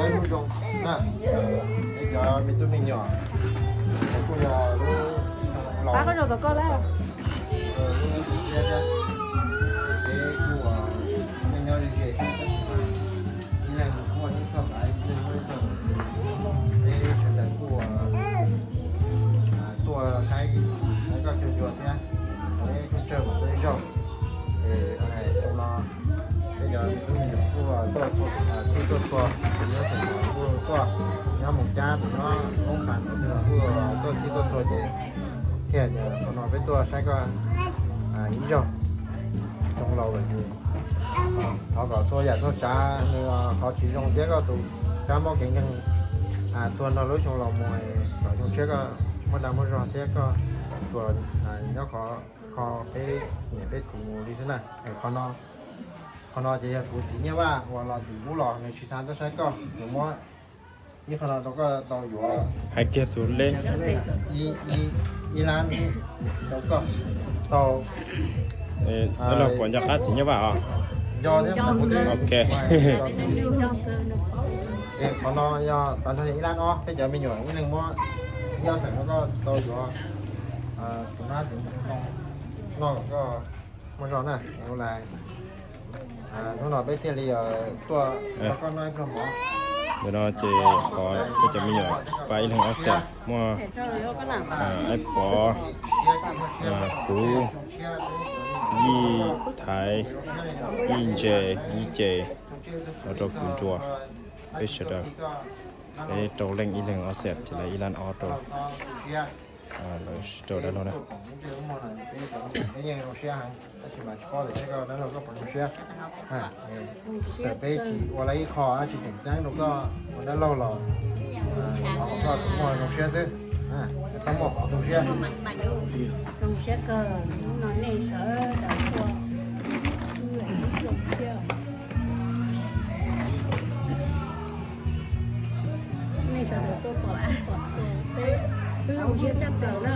Lub zoo na, es cov me tub me nyuam kuj yog lub zoo laus, lub thiab, peb kuj nyob nyob ze ze, ib leeg muaj ib txoj qav, ib leeg muaj ib txoj, peb sawv daws kuj tuaj saib, saib koj cog cua thiab, peb kuj tsawg mas tuaj ib zaug. Ces no peb cov me tub me nyuam kuj tuaj txhij tuaj txhua, nyob Xeem Laus kuj tuaj, nyob Moos Cab tus nyob Hmoob Xas ntawd kuj tuaj txhij tuaj txhua ces thiaj tias qhov no peb tuaj saib koj ib zaug. Xyoo laus lawm ces thov kom txhua yam txhua tsav nws ho tsis zoo thiab koj tus kab mob kev nkeeg tuag nrog lub xyoo laus mus, kom xyoo tshiab koj muaj dag muaj zog thiab koj tsuas nyob qhov kho peb niam peb txiv mus li xwb na. Qhov no ces yog kuv txiv Nyiaj Vaj uas los tim ub los nws tsis tau tuaj saib koj, nws muab ib qho no rau koj tau yuav, hais kiag tus lej, ib lab rau koj tau. Los puas nco qab txiv Nyiaj Vaj os? Nco thiab. Ok. Qhov no yog tag nrho yog ib lab ob, peb cov me nyuam ib leeg muab ib ob xees rau koj tau yuav tus nab txiv ntoo noj kom koj muaj zog na. Hnub no peb thiaj li tuaj rau koj noj ib pluag mov. Ntawm no ces qhov peb cov me nyuam pab ib leeg ob xees, muaj Aib Pov, kuv, Yij Thaiv, Yij Ntse, Yij Ces, los rau kuv Nruas, peb sawv daws, peb rau leej ib leeg ob xees ces lawv ib lab ob rau lawv sib rau dab laug na. Txawm peb tsis ua lawv ib qho tsis tseem ceeb rau koj ua dab laug los koj muaj zoo siab xwb, txhob muaj qhov tu siab. Zoo siab kawg, hnub no nej sawv daws tuaj, wb zoo siab. Nej sawv daws tuaj pom txhij pom txhua peb, wb zoo siab tshaj plaws na.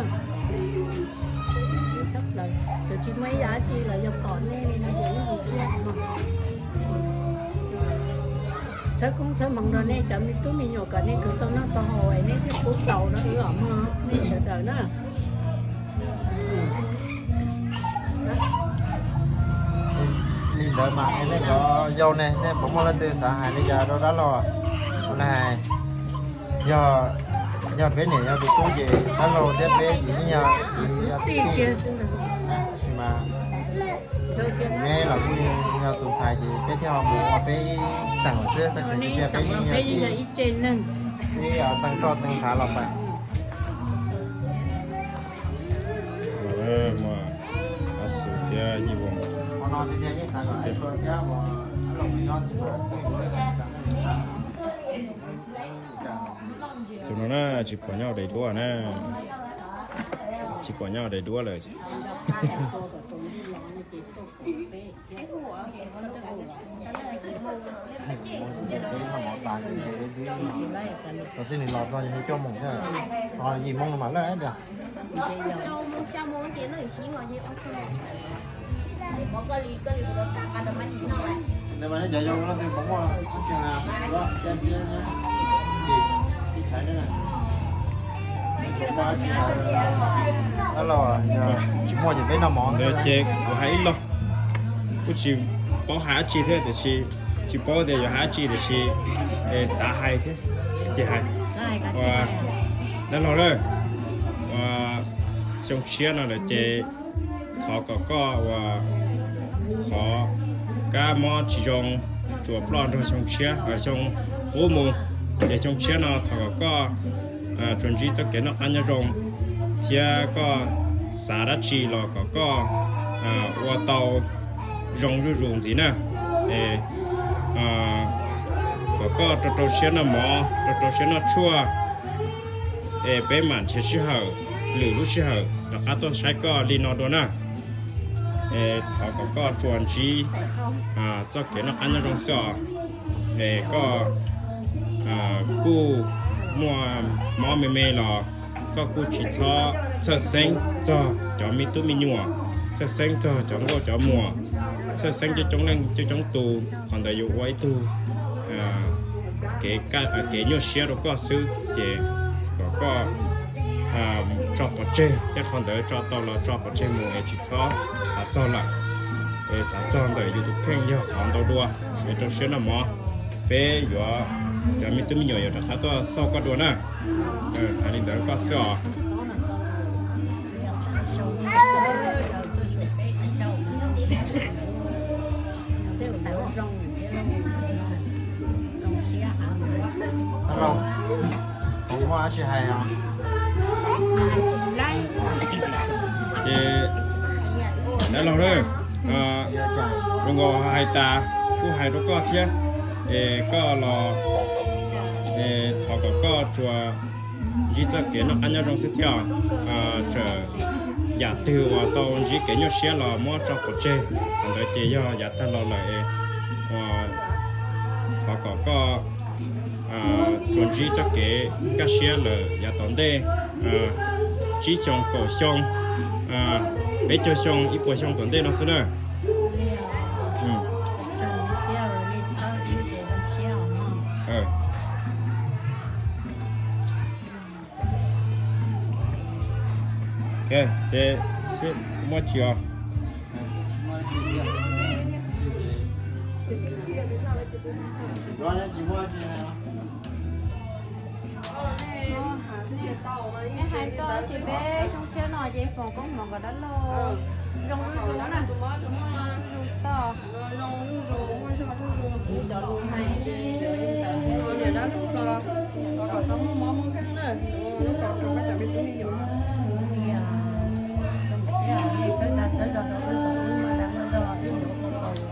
Tshaj plaws, txawm tsis muaj ib yam dab tsi los yog pom nej li no ces wb zoo siab. Txhawb koob txhawb hmoov rau nej cov me tub me nyuam kom nej khwv tau noj tau haus es nej thiaj pub tau rau wb os mog, nej sawv daws na. Li ntawd mas nej cov yau ne, nej puas muaj leej twg xav hais li cas rau dab laug? Ua li hais, yog, yog peb niam yog tus tub ces dab laug thiab peb ces yeej yog kwv yog tij, tab sis mas neb los kuj yog tus ntxhais ces peb thiaj ho mus ua peb xeem lawm xwb, tab sis tiag tiag peb yeej yog ib tsev neeg, peb teej roj teej ntshav los pais. Muaj Xus thiab Yij Voos, Xus thiab. Tus no na tsis pom nyob daim duab na, tsis pom nyob daim duab lawm. Tau txij nws los txog yim moo thiab, yim moo no mam lawj tiag. Tsis muaj ces peb noj mov. Ntawd ces kuv hais ib lo, kuj tsis paub hais dab tsi thiab tiam sis, tsis paub tias yuav hais dab tsi tiam sis xav hais thiab ces hais. Ua dab laug lawm, ua xyoo tshiab no lawm ces thov kom koj ua qhov kab mob tsis zoo, tsuas ploj nrog xyoo tshiab, xyoo qub mus, ces xyoo tshiab no thov kom koj tsuas ntsib txoj kev noj qab nyob zoo thiab koj xav dab tsi los kom koj ua tau zoo zuj zus ntxiv na. Es kom koj rau rau siab noj mov, rau rau siab noj tshuaj, es peb mam nrhiav sij hawm, lwm lub sij hawm rov qab tuaj saib koj li no dua na. Es thov kom koj tsuas ntsib txoj kev noj qab nyob zoo xwb os. Es koj kuj muaj mob me me los koj kuj tsis txhob txhawj xeeb txog cov me tub me nyuam, txhawj xeeb txog cov nkauj cov muam, txhawj xeeb coob coob leej coob coob tus, qhov ntawd yuav ua ib tug kev, kev nyuaj siab rau koj xwb, ces kom koj tso pov tseg, tej qhov ntawd tso tau los tso pov tseg mus es tsis txhob xav txog lawm. Es xav txog ntawm yus tus kheej yog qhov ntau dua, es rau siab noj mov. Peb yuav, cov me tub me nyuam yuav rov qab tuaj xauj koj dua na. Hais li ntawd koj xwb os. Alo, puas muaj dab tsi hais os? Ces dab laug na, zoo nkaus hais tas kuj hais rau koj thiab, es koj los, es thov kom koj tsuas ntsib txoj kev noj qab nyob zoo xwb thiab. Txawm yam twg uas tau ntsib kev nyuaj siab los muab tso pov tseg, qhov ntawd ces yog yav tag los lawm es thov kom koj tsuas ntsib txoj kev kaj siab lawm yav tom ntej, tsib xyoo, kaum xyoo, peb caug xyoo, ib puas xyoo tom ntej no xwb na. Ces muaj tsis os? Nej hais txog tab sis peb zoo siab no ces foom koob hmoov kom dab laug zoo zuj zus na. Zoo txog cov lus hais ces niam dab laug los kom txhob muaj mob muaj nkeeg na, kom rau peb cov me tub me nyuam. Zoo siab nej txhawb dag txhawb zog rau wb kom wb maj nqa maj zog ib ncuav ua tau tooj tuam looj roos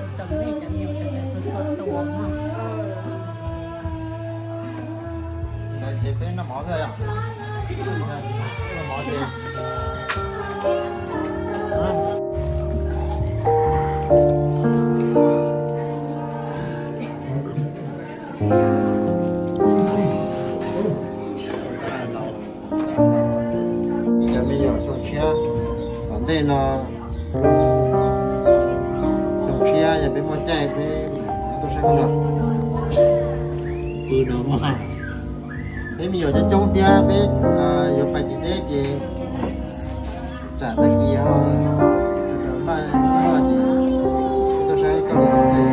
nej cov me nyuam sawv daws txhua txhua tus mog. Ntawd ces peb noj mov xwb yom. Noj mov ces cov me nyuam xyoo tshiab tom ntej no, xyoo tshiab yog peb muaj caij peb tuaj saib na. Peb me nyuam coob coob thiab peb yuav pais tim teb ces tsam tag kis ho sawv daws npaj noj ces tuaj saib koj li no ces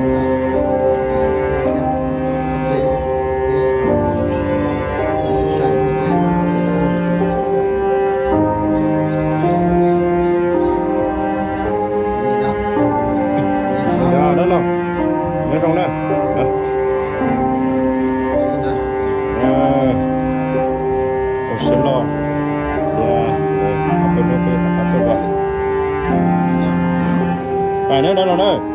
Yog dab laug, nyob zoo na. Ua siab loj, peb hnub peb rov qab tuaj. Pais na dab laug na.